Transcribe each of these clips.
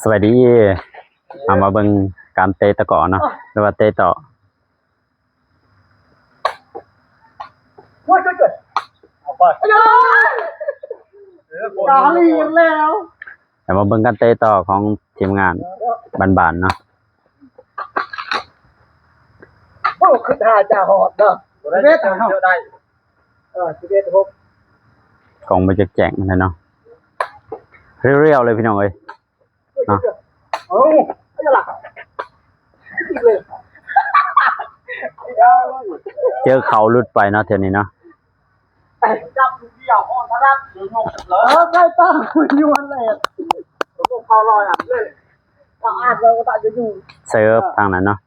ສະບາຍດີ ເຮົາມາເບິ່ງການເຕະຕະກໍເນາະ ຫຼືວ່າເຕະຕໍ. ຕາລີກແລ້ວ ແລ້ວມາເບິ່ງການເຕະຕໍ່ຂອງທີມງານບ້ານໆເນາະ. ໂອ້ ຄືຖ້າຈະຮອດເນາະ ສິບເອັດ ເຮົາໄດ້ ເອີ ສິບເອັດ ຫົກ ກ້ອງບໍ່ຈັກແຈ້ງປານໃດເນາະ ຮຽວໆເລີຍພີ່ນ້ອງເອີຍ. ເອົາ ເອົາລະ ເຈີເຂົ້າຫຼຸດໄປເນາະ ເທື່ອນີ້ເນາະ. ເສີບທາງນັ້ນເນາະ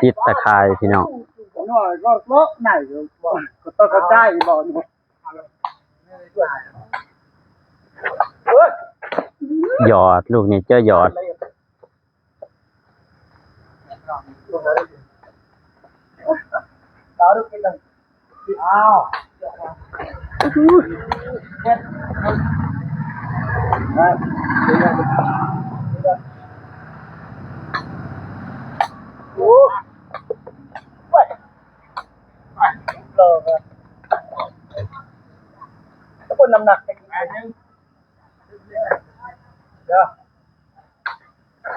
ຕິດຕາຂ່າຍພີ່ນ້ອງ. ຢອດ ລູກນີ້ເຈີຢອດ.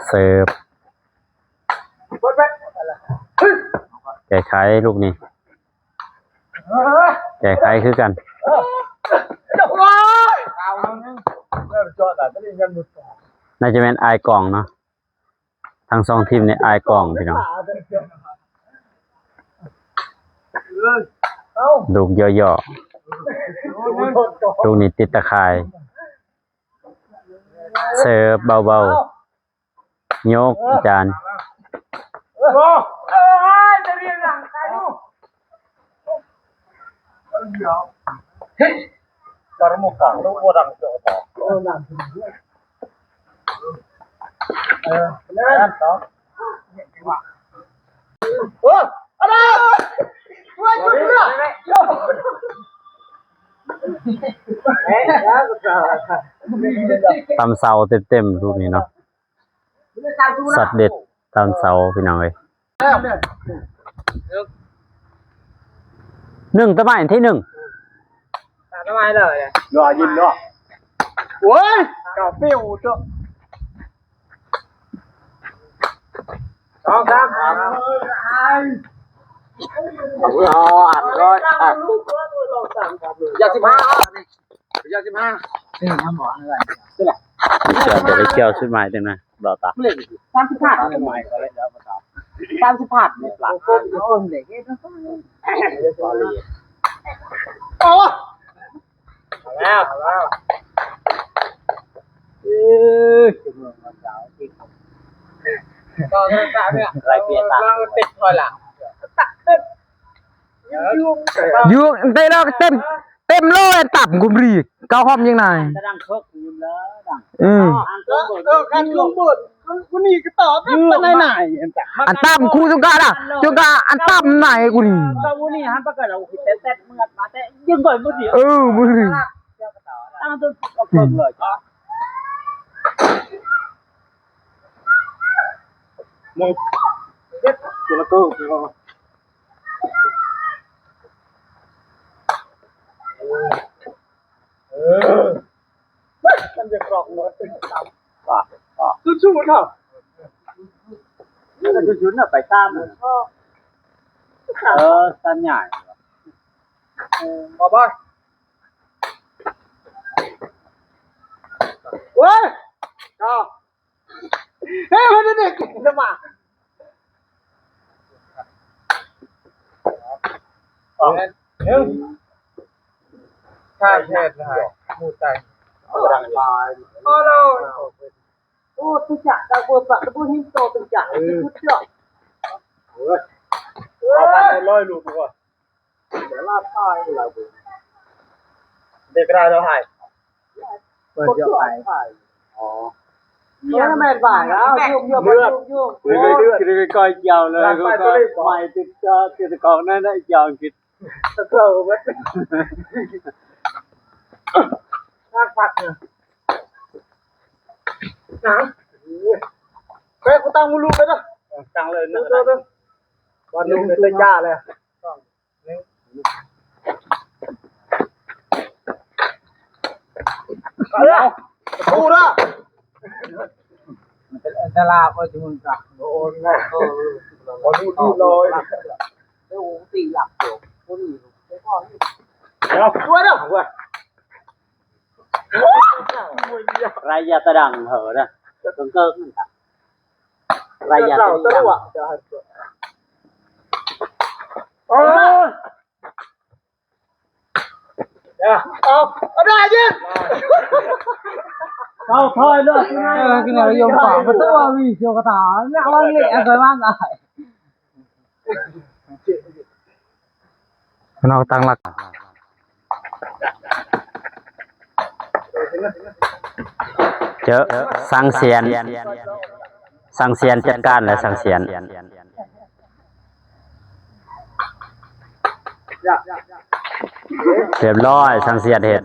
ເສີບ ແກ້ໄຂລູກນີ້ ແກ້ໄຂຄືກັນ. ໜ້າຈະແມ່ນອາຍກ້ອງເນາະ ທັງສອງທີມນີ້ອາຍກ້ອງພີ່ນ້ອງ. ລູກຫຍໍ້ໆ ລູກນີ້ຕິດຕາຂ່າຍ. ເສີບເບົາໆ ຍົກອາຈານ. ຕຳເສົາເຕັມໆ ລູກນີ້ເນາະ. ຊັອດເດັດຕາມເສົາພີ່ນ້ອງເອີຍ. ໜຶ່ງຕະໄໝທີ່ໜຶ່ງ ຕາມຕະໄໝເລີຍ ລໍຍິນເນາະ. ໂອ້ຍ ກາຟິວເຈົ້າ ສອງສາມ ເອົາ ເອົາ ອັນຮ້ອຍ ອ່ະ ຢາກສິບຫ້າ ຢາກສິບຫ້າ ເອີ ນຳບໍ່ ອັນນັ້ນ ເຈົ້າບໍ່ໄດ້ກ່ຽວຊຸດໃໝ່ຈັ່ງນະ. ບໍ່ຕາ ສາມສິບພັນ ສາມສິບພັນນີ້ປະ ໂອ້ ແລ້ວ ເອີ ຕໍ່ເດີນຕາມເນຍ ໄລ່ເປຍຕາມ ເອົາຕິດຖອຍຫຼັງ ຢູ່ເຕະແລ້ວເຕັມ ເຕັມໂລຍ ອັນຕ່ຳກຸມຣີກ ເກົ້າຫອມຍັງນາຍ ຕະດັງເຄິກຢູ່ເລີຍ ອືມ ເອີ ເອີ ຄັນຄົງເບີດ ຄົນນີ້ກໍຕອບ ອັນຕ່ຳຄູສົງການນະ ສົງກາ ອັນຕ່ຳນາຍກູນີ້ ກໍມື້ນີ້ຫັ້ນປະກາດເອົາແຕ່ແຕ່ເມືອດມາແຕ່ຍັງບໍ່ມື້ດຽວ ເອີ ມື້ນີ້ ຕັ້ງແຕ່ເອົາເຄິ່ງເລີຍ ເອີ ມັນຈະກອກເນາະ ສູ້ໆເນາະ ສູ້ໆເນາະ ໄປຕາມ ເອີ ສັນຍາຍ ເອີ ບໍ່ ບໍ່ ໂອ້ຍ ເຮີ້ຍ ມັນເດັກ ຈະມາ ອອກ ໜຶ່ງ ຂ້າແພດຫຼາຍ ໝູ່ຕາຍ ເອົາໄປດັງຢູ່ ໂອ້ໂລ ໂອ້ ຕຸຈະ ດາວເບີປະ ຕະບູຫີນໂຕ ຕຸຈະ ເອີ ສຸດຍອດ ເອີ ເອົາມາໄດ້ຮ້ອຍລູກກວ່າ. ເດັກກະດາດເຮົາໃຫ້ ເປີດເຍາະໄປ ອໍ ເຍາະແມ່ນບາດ ອ້າວ ຍຸບໆ ຍຸບໆ ເລືອດ ຄືໄປກ່ອຍກ່ຽວເລີຍ ໄປ ໄປຕິດຈອດ ຕິດຂອງນັ້ນໄດ້ກ່ຽວອັງກິດ ເກີເບິດ ພັກໆ ເນາະ. ແມ່ກູຕັ້ງບໍ່ລູກເລີຍເດີ ຕັ້ງເລີຍ ເດີ ເດີ ເດີ ວັນໜຶ່ງເລີຍຈ້າເລີຍ. ເອົາລະ ສູ້ລະ ມັນເປັນອັນຕະລາຍ ໂອ້ຍ ຈຸມກະ ໂອ້ຍ ໂອ້ຍ ບໍ່ຫຼຸດເລີຍ ເດີ ຕີຫຼັກໂຕ ບໍ່ມີ ເອົາ ຊ່ວຍເດີ ໄລຍະຕະດັງເຫີນະ ເກີກໆ ໄລຍະຕະດັງ ໂອ້ຍ ເອົາ ເອົາໄດ້ຍິງ ເອົາຖອຍເລີຍ ເອີ ຄືແນວຢົງປາກ ມັນຕ້ອງວ່າມີສຽວກະຕາ ແນວວ່າເລະ ເອົາໃສ່ວາງໄດ້ ເນາະ ຕັ້ງຫຼັກ ເຈີ ສັງສຽນ ສັງສຽນຈັດການແລ້ວ ສັງສຽນ ຮຽບຮ້ອຍ ສັງສຽນເຮັດ.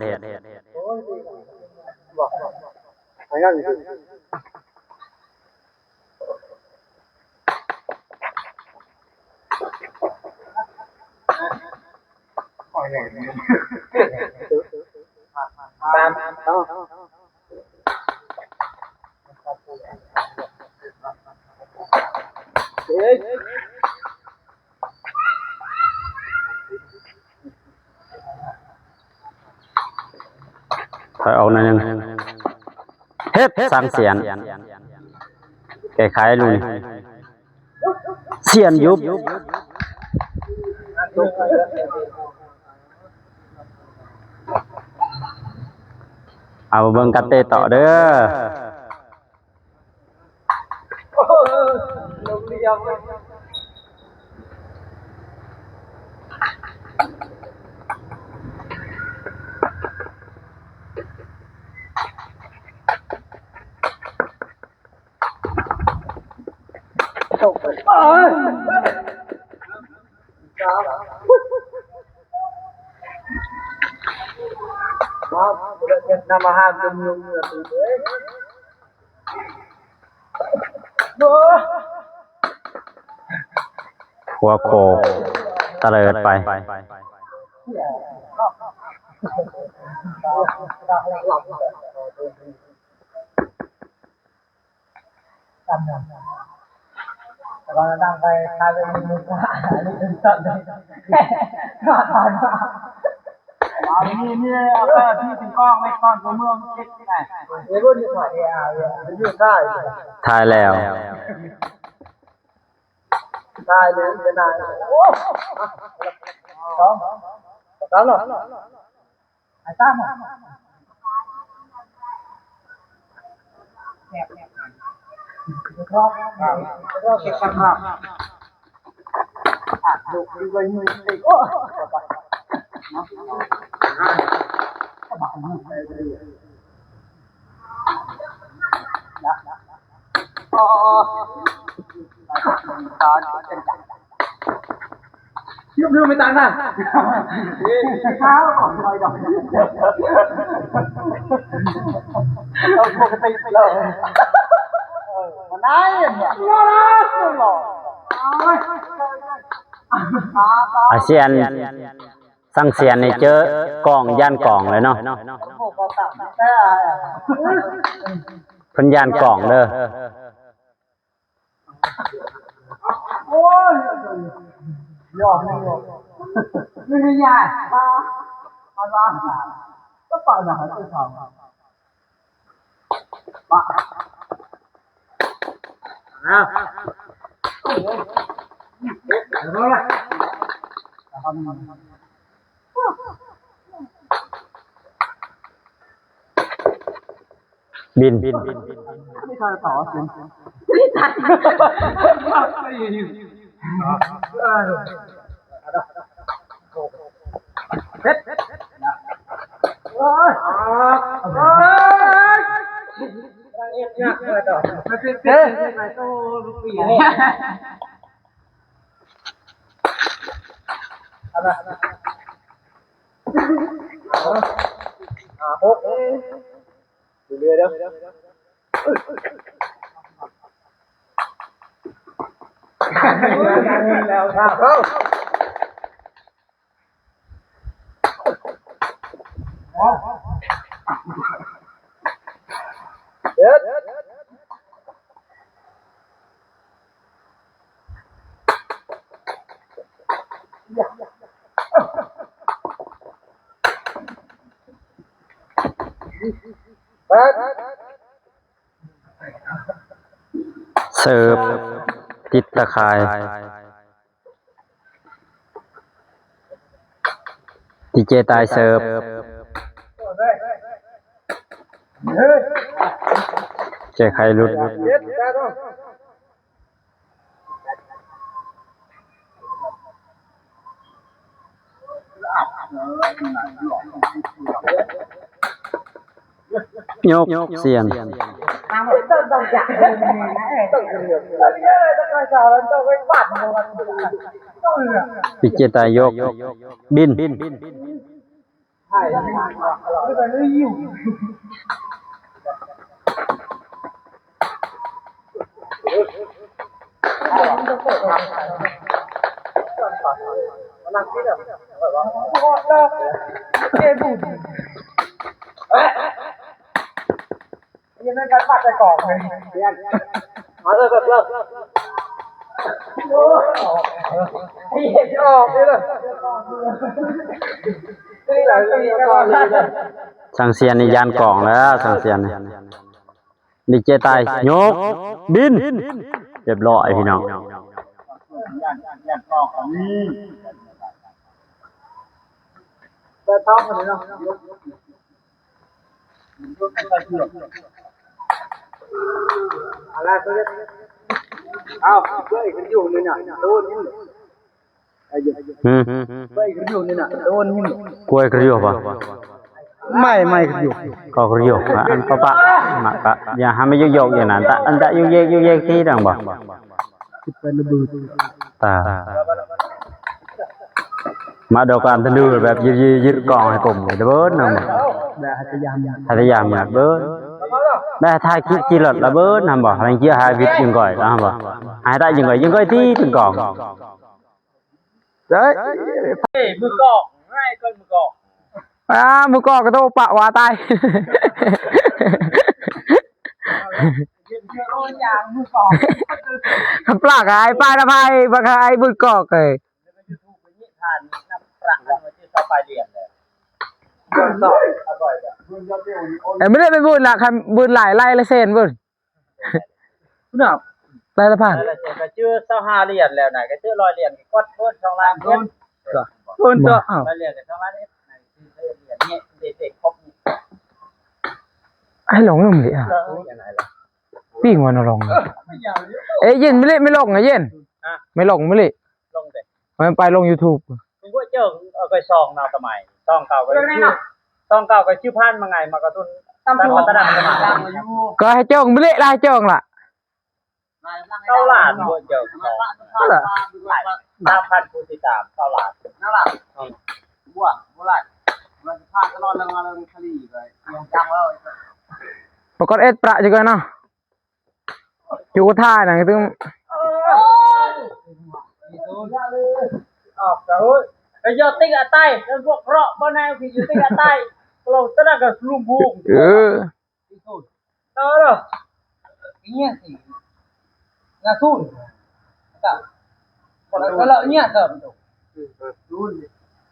ຖອຍອອກໜ້ອຍໜຶ່ງ ເຮັດສັງສຽນ ແກ້ໄຂລຸຍ ສຽນຍຸບ ເອົາມາເບິ່ງກັນເຕະຕໍ່ເດີ. ຫົວໂຄກຕະເລີດໄປ. ຖ່າຍແລ້ວ. ຕາຍເລີຍ ເປັນນາຍ ໂອ້ ສອງ ສາມເນາະ ໄປຕາມ ແບບ ແບບ ເກັບສະພາບ ອ່ະ ລຸກ ລຸກໄວ້ມື ໂອ້ ສະບາຍ ສະບາຍ ສະບາຍ. ອາຊຽນ ສັງສຽນນີ້ເຈີກ້ອງຢ້ານກ້ອງເລີຍເນາະ ເພິ່ນຢ້ານກ້ອງເດີ. ໂອ້ຍ ຍອດ ຍອດ ຍາດ ມາ ມາລາ ກໍປານນັ້ນ ເຂົາ ບິນ ບິນ ບິນ ບິນ ບິນ ເລື້ອຍໆເດີ. ແລ້ວ ເສີບ ຕິດຕາຂ່າຍ ດີເຈຕາຍເສີບ ແກ້ໄຂຫຼຸດ. ຍົກ ສ່ຽນ ພິຈິດຕາຍົກ ບິນ. ສັງສຽນນີ້ຢ້ານກ້ອງແລ້ວ ສັງສຽນນີ້. ດີເຈຕາຍ ຍົກ ບິນ ຮຽບຮ້ອຍພີ່ນ້ອງ. ເອົາ ເບິ່ງຢູ່ນີ້ນະ ໂດນ ຮຶ ໄປກະຢູ່ນີ້ນະ ໂດນ ກວຍກະຢູ່ບໍ່? ໄມ້ ໄມ້ກະຢູ່ ກໍກະຢູ່ ອັນປະປະ ມາກະ ຢ່າໃຫ້ມັນໂຍກໆຢູ່ນັ້ນ ຕະ ອັນຕະໂຍກເຢກໂຍກເຢກທີ່ດັງບໍ່? ຄິດໄປລະເບີດ ຕາ ມາດອກການທະນູແບບຍືດໆ ຍືດກອງໃຫ້ກົມລະເບີດນຳ ແບບຫັດຕະຍາມ ຫັດຕະຍາມເບີດ ແບບຖ່າຍຄລິບຂີ່ລົດລະເບີດນຳບໍ່? ໃຫ້ເກີຍໃຫ້ວິດຈຶ່ງກ່ອຍນຳບໍ່? ໃຫ້ໄດ້ຈຶ່ງກ່ອຍ ຍິ່ງກ່ອຍທີ່ຈຶ່ງກອງ. ເອີຍ ເອີຍ ມືກອງ ໃຫ້ກ່ອນມືກອງ ອ່າ ມືກອງກະໂທປະວ່າຕາຍ ໂອ້ຍ ຢ່າ ມືກອງ ຄັນປາກໃຫ້ປານະໄພ ບັກໃຫ້ມືກອງເອີຍ ເອີຍ ບໍ່ໄດ້ໄປບຸນລະ ຄັນບຸນຫຼາຍໄລ່ລະແສນພຸ້ນ. ພຸ້ນນະ ໄດ້ລະພັນ ໄດ້ລະແສນ ກະຈື່ຊາວຫ້າຫຼຽນແລ້ວນະ ກະຈື່ຮ້ອຍຫຼຽນ ກະກວດເພິ່ນສອງລ້ານເອັດ ເພິ່ນຕົວະ ຮ້ອຍຫຼຽນກະສອງລ້ານເອັດ ໃຫ້ລົງນຳເດ ເອີ ຈັ່ງໃດລະ ປີ້ງວ່ານະລົງ ເອີ ເອີ ເຢັນ ໄມ່ເລະ ໄມ່ລົງ ເຢັນ ຮະ ໄມ່ລົງ ໄມ່ເລະ ລົງເດ ມັນໄປລົງຢູທູບ ເບິ່ງເຈີ ເອີ ກະຊ່ອງນາຕະໄໝ ຊ່ອງເກົ່າກະຊື່ ຊ່ອງເກົ່າກະຊື່ ຜ່ານມາໄງ ມາກະຕຸ້ນ ຕຳຫຼວດ ກະໃຫ້ເຈີ ໄມ່ເລະ ລະໃຫ້ເຈີລະ ເກົ້າລ້ານ ເບິ່ງເຈີ ສາມພັນຜູ້ຕິດຕາມ ເກົ້າລ້ານ ນັ້ນລະ ອືມ ບໍ່ ບໍ່ຫຼາຍ ມັນພາດຕະຫຼອດ ແລ້ວມາເລື່ອງຄະດີ ກະຍັງຈັງແລ້ວ ປະກອດເອັດປະຢູ່ກ່ອນເນາະ. ຢູ່ທ່ານັ້ນກະຕຶງ ອອກກະໂຫຍ ກະຢໍຕິກອາໄຕ ແລ້ວພວກເລາະບໍ່ແນວທີ່ຢໍຕິກອາໄຕ ເລາະຕະນະກະລຸມບຸງ ເອີ ເອີ ອີຫຍັງຊິ ນາສູນ ກະ ກະເລາະເນຍ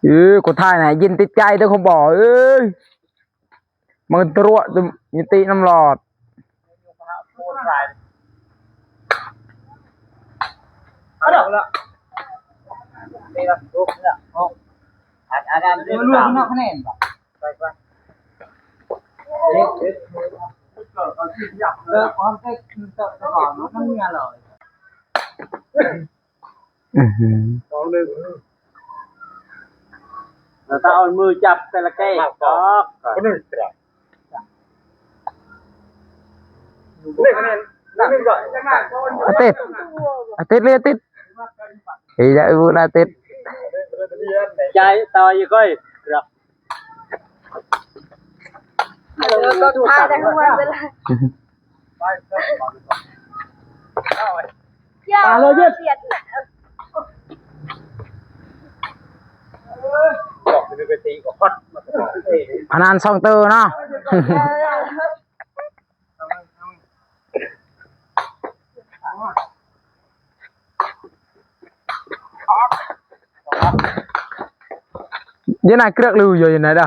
ເອີ ກະຖ່າຍນະ ເຢັນຕິດໃຈເດີ ຂອງບໍ່ ເອີຍ. ມັນຕົວະ ຍະຕິນຳຫຼອດ ອື ສອງໜຶ່ງ ແລ້ວຕາເອົາມືຈັບແຕ່ລະແກ້ດອກ ອາຕິດ ອາຕິດເລີຍ ອາຕິດ ເອີຍ ຢ່າເອີຍ ອາຕິດ ໃຈຕໍ່ຢູ່ກ້ອຍ ເອີ ກະຖ່າຍໄດ້ທຸກວັນເວລາ. ປາເລີຍເວຍດ ພະນັນສອງໂຕເນາະ. ຢູ່ໃນເກືອກລືຢູ່ ຢູ່ໃນເດີ.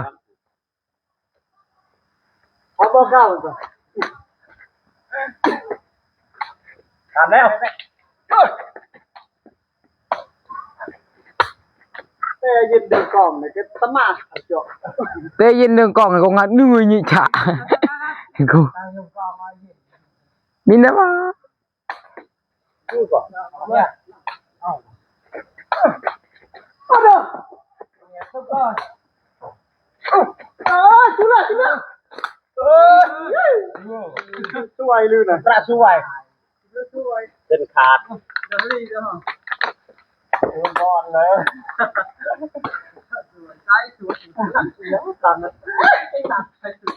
ເອົາບໍ່ເຂົ້າ ຖາມແລ້ວ ແຕ່ຍິນດຶງກ້ອງນີ້ກໍຕະໝາດເຈາະ ແຕ່ຍິນດຶງກ້ອງກໍງັດເງີຍຍິຈະ ກູ ມີແຕ່ວ່າ ສວຍລືນະ ຕະສວຍ ເສັ້ນຂາດ ໂອ້ຍ ນອນເລີຍ ສວຍ ສວຍ ສວຍ.